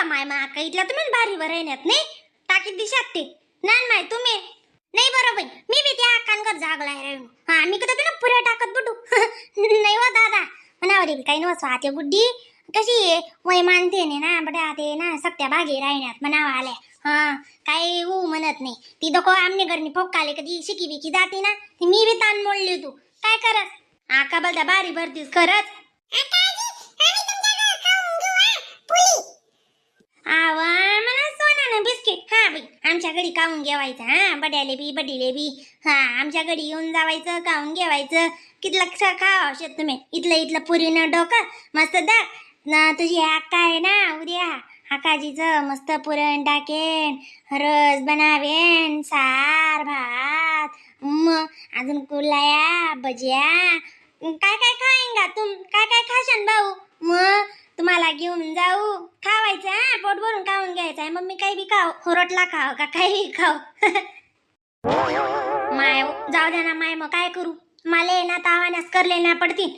माय मा आका इथला तुम्ही भारी वर येण्यात नाही टाकीत दिशात ते नान माय तुम्ही नाही बरोबर मी बी त्या अक्कांकर जागलाय रे. हा मी कधी तुला पुऱ्या टाकत बुडू. नाही हो दादा म्हणावं रे काही नवस आते गुड्डी कशी आहे वय मानते ने ना बड्या ते ना सगत्या भागे राहण्यात म्हणावं आल्या. हा काही ऊ म्हणत नाही ती दको आमने घरनी फोकाले कधी शिकी बिकी जाते ना ती मी बी ताण मोडली तू काय करस आका बलता बारी भरतीस खरंच. आवा म्हणा सोना ना बिस्किट. हा बाई आमच्या घरी काऊन घेवायचं हा बड्याले बी बडीले बी. हा आमच्या घरी येऊन जावायचं काऊन घेवायचं कितलं खावा शेत तुम्ही इथलं इथलं पुरीनं डोकं मस्त दाख ना तुझी अक्का आहे ना उद्या आकाजीचं मस्त पुरण टाकेन रस बनावेन सार भात मग अजून कुलाया भजिया काय काय खाईन तुम काय काय खाशान भाऊ मग तुम्हाला घेऊन जाऊ खावायचं हा पोट भरून खाऊन घ्यायचं आहे. मग मी काही बी खाऊ रोटला खाव का काही बी खाऊ. माय जाऊ द्या ना माय मग काय करू मला ना तावाण्यास करले ना पडतील.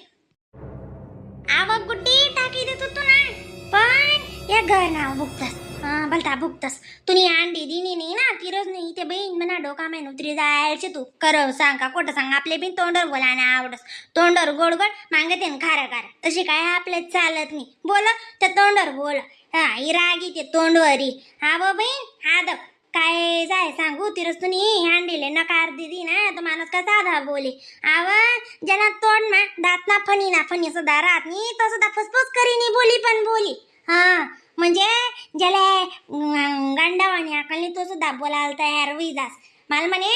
आवक गुड्डी टाकी देतो तू ना पण या घर नाव भुगतस हा भलता भुगतस तुम्ही अंडी दिनी नाही ना तिरच नाही ते बहीण म्हणा डोका मेन उतरी जायचे तू कर सांग का खोटं सांग आपले बिन तोंडवर बोला ना आवडस तोंडवर गोड गोड मागते न खारं खारं तशी काय आपले चालत नाही बोल तर तोंडवर बोल. हा ही रागी ते तोंडवरी हा बो बहीण हा the काय जाय सांगू तिरस तुम्ही अंडीले नकार दिदी ना तर माणूस का साधा बोले आव ज्याला तोंड मा दात ना फणी ना फणी सुद्धा राहत नाही तो सुद्धा फुसफुस करीनी बोली पण बोली. हा म्हणजे ज्याला गांडावानी अकल नाही तो सुद्धा बोलायला तयार होई जास. माल म्हणे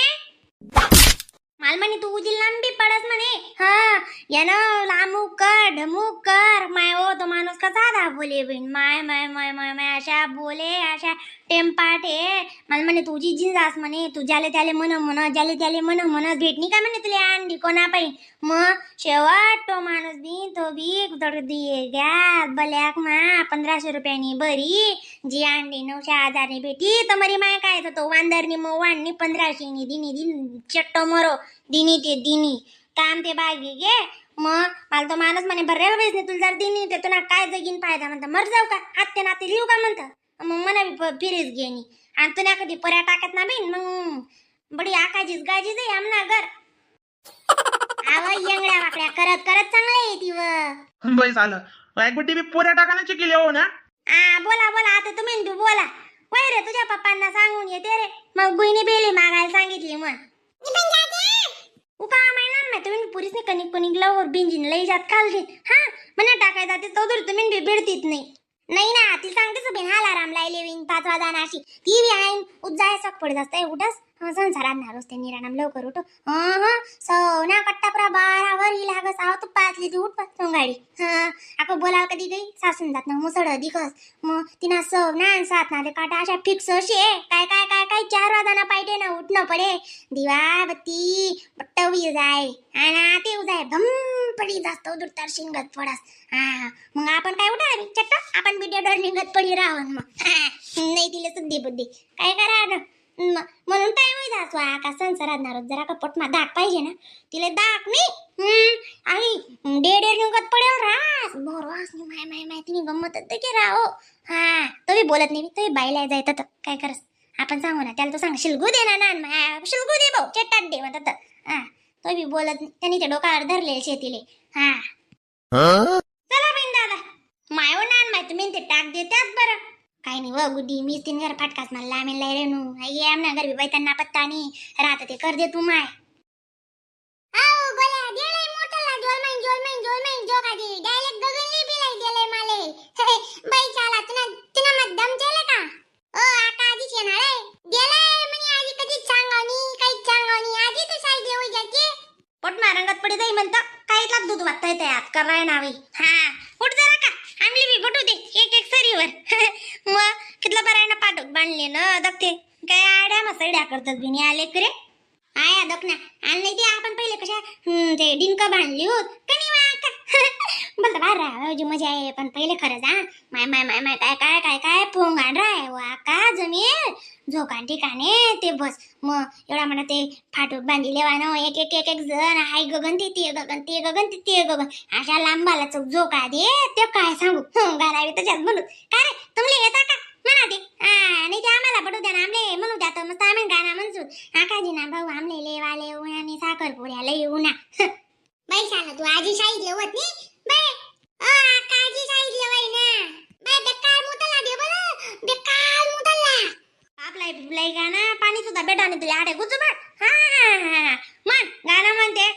माल म्हणे तू उजी लांबी पडस म्हणे. हा यानं लांबू कर ढमूक कर माय हो तो माणूस कसा साधा बोले बिन माय माय माय माय माय अशा बोले अशा टेम्पाटे. मला म्हणे तुझी जिंजास म्हणे तू ज्याले त्याले म्हण म्हण ज्याले त्याले म्हण म्हण भेटणी का म्हणे तुला अंडी कोणा पाहिजे. मग शेवट तो माणूस बी तो बी दे द्या बल्याक मा 1500 रुपयांनी बरी जी अंडी 900 हजारनी भेटी तर मरी माय काय तो वांदरनी मग वाढणी 1500 नी दिनी दिन चट्ट मरो दिनी ते दिनी काम ते बागी गे. मग मला तो माणूस म्हणे बरे वेळेस नाही तुला जर दिनी ते तुला काय जगीन फायदा म्हणतं मर जाऊ का आत्ते नाते लिहू का म्हणतं मग म्हणा फिरीच घेणी आणि तुला कधी पर्या टाकत ना बिन मग बडी आकाजीच गाजीच आहे आमना घर आवा येंगड्या वाकड्या करत करत चांगलं आहे ती व. बाई झालं बाई गुड्डी बी पुऱ्या टाकायला शिकली हो ना. आ बोला बोला आता तुम्ही बी बोला वय रे तुझ्या पप्पांना सांगून येते रे मग गुईने बेली मागायला सांगितली मग उका मायना ना तुम्ही पुरीसने कणिक कणिक लवर बिंजिन लई जात खाल हा मना टाकाय जाते चौधरी तुम्ही बी भिडतीत नाही. नाही ना ती सांगतेच बिन हाला आराम लायले विन 5 वाजा अशी ती बी आईन उजाय सक पडत असते उठस संसारात ना रोज ते निराणाम लवकर उठो. हं सौ ना कट्टापुरा 12 वर ही लागस आहो तू पाचली ती उठ पाच गाडी. हा आपण बोलावं कधी गई सासून जात ना मुसळ दिखस मग तिना सौ ना आणि 7 ना ते काटा अशा फिक्स अशी आहे काय काय काय काय 4 वाजाना पाहिजे ना उठणं पडे दिवा बत्ती बट्टवी जाय आणि ते उजाय भम पडी जास्त दुडतार शिंगत पडास. हा मग आपण काय उठा चट्ट आपण बी डेडर निघत पडी राहून मग. हा, नाही दिले सुद्धी बुद्धी काय करा ना म्हणून टाइम होई जासो आका संसारात ना रोज जरा का पोटमा दाग पाहिजे ना तिला दाग नाही आणि डेडेर निघत पडेल रास बरोस माय माय माय तिने गंमत की राहो. हा तो बी बोलत नाही तो बाईला जायत तर काय करस आपण सांगू ना त्याला तो सांग शिलगू दे ना नान माय शिलगू दे भाऊ चट्टात दे म्हणतात. हा तो बी बोलत नाही त्यांनी ते डोकावर धरले शेतीले. हा चला बहीण दादा माय नान माय तुम्ही ते टाक देत्यात बरं काही नाही व गुड्डी मी तीन घर फाटकाच मला लामेल लाई रेणू आई आमना घर बी बाई पत्ता नाही राहत ते कर दे तू माय. आओ गोल्या गेले मोठला जोल माईन जोल माईन जोल माईन जो का दे डायरेक्ट गगनली बी लाई गेले माले. बाई चाला तुना तुना मत दम चले का ओ आका आजीच येणार आहे गेले म्हणे आजी कधीच सांगावनी काहीच सांगावनी आजी तू साई देऊ जाते पोट मारंगत पडी जाई म्हणतं काहीच लाग दूध वाटतंय ते आत कराय नावी. हा उठ जरा का आमली बी बटू दे एक एक सरीवर. मग कितला बरं आहे ना पाठवत बांधले ना दखते काय आड्या मसड्या करतात बिनी आले करे आया दख ना आणि नाही ते आपण पहिले कशा ते डिंक बांधली होत का नाही वा बोलता बाहेर राहा मजा आहे पण पहिले खरंच हा माय माय माय माय काय काय काय काय पोंगाण राय वा का जमीन झोकान ठिकाणे ते बस मग एवढा म्हणा ते फाटूक बांधिले वानो एक एक एक एक जण हाय गगन ते ते गगन ते गगन ते ते गगन अशा लांबाला चौक झोका दे ते काय सांगू गारावी तशाच म्हणू काय रे तुमले येता का म्हणा ते. हा नाही ते आम्हाला पडू द्या ना, आमले म्हणू द्या तर मस्त आम्ही गाणं म्हणसू. आकाजी ना भाऊ आमले लेवाले उन्हाने साखर पुऱ्या लई उन्हा. बाई शाला तू आजी सांगितलं होत नी बाई. अ आकाजी सांगितलं बाई ना बाई. बेकार मुतला दे बरं, बेकार मुतला आपला बिबलाई गाणं पाणी सुद्धा बेटा नाही तुला आडे गुजू बघ. हा हा हा म्हण गाणं म्हणते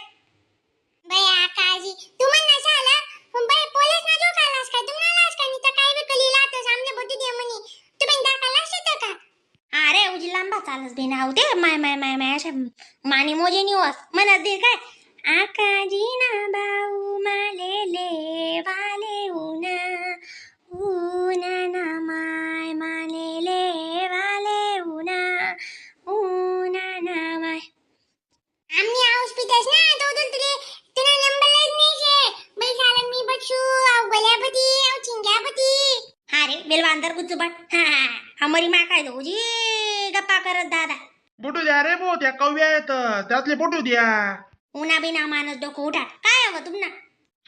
बाई. आकाजी तू म्हण ना शाला बाई. पोलीस ना जो कालास काय तुम्हाला लास काय नाही काय बी कली लात सामने बटी दे म्हणी. तुम्ही दाखला शेत का? अरे उजी लांबा चालस बी ना ते माय माय माय माय अशा मानी मोजे निवस म्हणत दे काय. आकाजी ना भाऊ माले ले वाले उना उना ना माय माले ले वाले उना उना ना माय. आम्ही हाऊस पितस ना तो तुले तुला नंबर लई नाही शे बाई साला. मी बच्चू आव गल्यापती आव चिंग्यापती. हा रे बेलवा अंदर गुच्चू बट. हा हा मरी मा काय दोजी गप्पा करत दादा. बोटू द्या रे भो, त्या कव्या येत त्यातले बोटू द्या. उन्हा बिना माणूस डोकं उठा काय हवं तुम्हाला?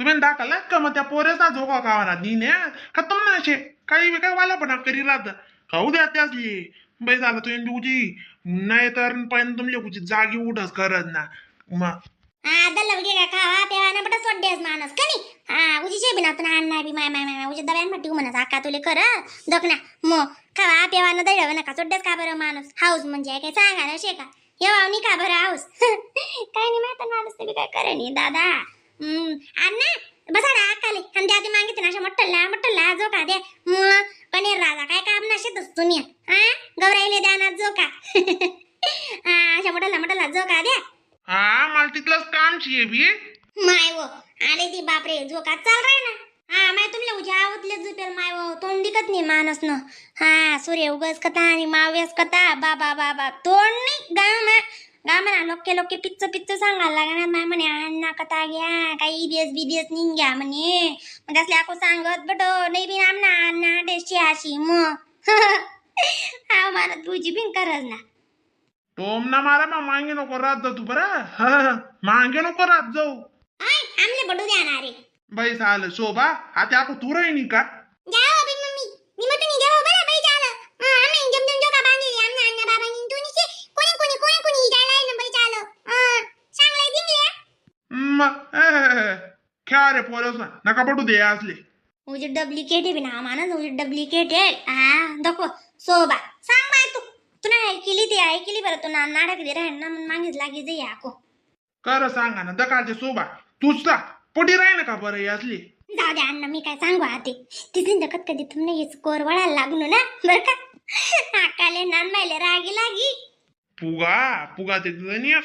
तुम्ही दाखला का मग त्या पोरेचा झोका खावाना नी का तुम असे काही बी काय वाला पण करी राहत खाऊ द्या त्यासली. बाई झालं तुम्ही बी उजी नाही तर पण तुमले उजी जागी उठच करत ना मग. हा दल्ल गे का खावा पेवा ना बट सोड्यास माणूस का नाही. हा उजी शे बिना तुला अण्णा बी my my my उजी दव्यान भट्टी म्हणस आका तुले कर दखना मग खावा पेवा ना दळव नका सोड्यास का बरं माणूस हाऊस म्हणजे काय सांगा ना शे का येवा का बरं हाऊस काय नाही माहित माणूस ते बी काय करे नाही दादा. अण्णा बसा ना आकाले आणि द्या ते मागितलं ना अशा मट्टला मट्टला जो का दे मग कनेर राजा काय काम नशेतच तुम्ही. हा गौराईले द्या ना जो का. हा अशा मटला मटला जो का द्या. हा मला तिथलंच काम शे बी. माय वो आले ती बापरे झोका चाल रे ना. हा माय तुमले उज्या आवतले झोपेल माय वो तोंड दिखत नाही माणूस न. हा सूर्य उगस कथा आणि माव्यास कथा बाबा बाबा तोंड नाही गाव गा म्हणा लोके लोके पिच्च पिच्च सांगायला लागणार माय म्हणे अण्णा कथा घ्या काही ईबीएस बीबीएस निघ घ्या म्हणे. मग असले आको सांगत बट नाही बी आमना अण्णा डेशी अशी मग. हा मला तुझी बिन करज ना. टोम ना मारा मा मागे नको राहत जाऊ तू बरं. हा मागे नको राहत जाऊ. I आमले बडू द्या ना रे. बाई झालं शोभा आता आको तू राहिनी का? जाओ अभी मम्मी मी मग तुम्ही जाओ बरं बाई झालं. हा आम्ही जम जम जोका बांधली आमना अण्णा बाबांनी दोन्हीचे कोणी कोणी कोणी कोणी जायला आहे ना बाई झालं. हा चांगलं दिंगले. मग खेळा रे पोरस ना नका पडू दे असले. उजे डुप्लिकेट आहे ना मानस उजे डुप्लिकेट आहे. हा दाखव सोबा सांग बाय तू तू नाही ऐकली ते ऐकली बरं तू ना नाटक दे राहील ना मग मागेच लागी जाई आको. कर सांगा ना दकालचे शोभा तूच ता पटी राही ना का बरं हे असली. जाऊ दे अण्णा मी काय सांगू आते तिथून दखत कधी तुमने स्कोर वळायला लागलो ना बरं का. आकाले नान मायले रागी लागी. पुगा पुगा ते गणियस